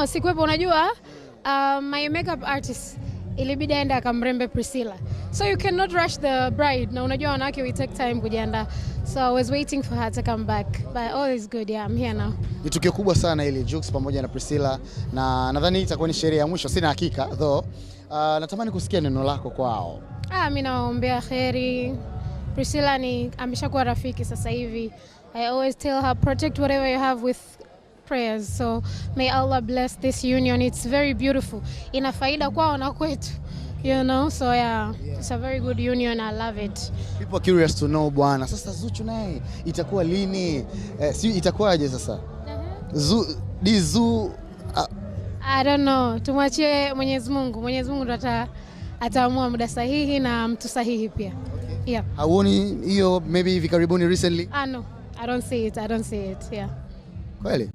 No, sikuwepo. Unajua, my makeup artist ilibidi aende akamrembe Priscilla. So you cannot rush the bride. Na unajua wanawake, we take time kujiandaa. So I was waiting for her to come back. But all is good. Yeah, I'm here now. Ni tukio kubwa sana hili, Jux pamoja na Priscilla, na nadhani hii itakuwa ni sherehe ya mwisho, sina hakika though. Natamani kusikia neno lako kwao. Ah, mi nawaombea kheri. Priscilla ni ameshakuwa rafiki sasa hivi. I always tell her, protect whatever you have with prayers. So may Allah bless this union. It's very beautiful. Ina faida kwao na kwetu. So yeah, it's a very good union. I love it. People are curious to know, bwana. Sasa Zuchu naye itakuwa lini? Si itakuwaje sasa? Zu Dizu I don't know. Tumwachie Mwenyezi Mungu. Mwenyezi Mungu ndo ataamua muda sahihi na mtu sahihi pia. Yeah. Hauoni hiyo maybe hivi karibuni, recently? Ah, no. I don't see it. I don't see it. Yeah. Kweli?